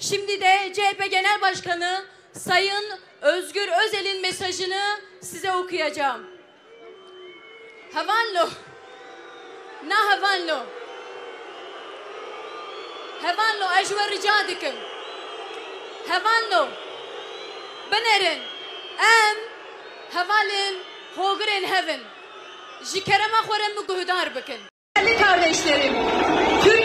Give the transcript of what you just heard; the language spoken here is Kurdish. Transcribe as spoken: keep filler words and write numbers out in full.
Şimdi de C H P Genel Başkanı Sayın Özgür Özel'in mesajını size okuyacağım. Hevalno. Na hevalno. Hevalno, ez ji we rica dikim. Hevalno. Binerin. Em hevalên hogirên hev in. Ji kerema xwe re min guhdar bikin. Değerli kardeşlerim, Türk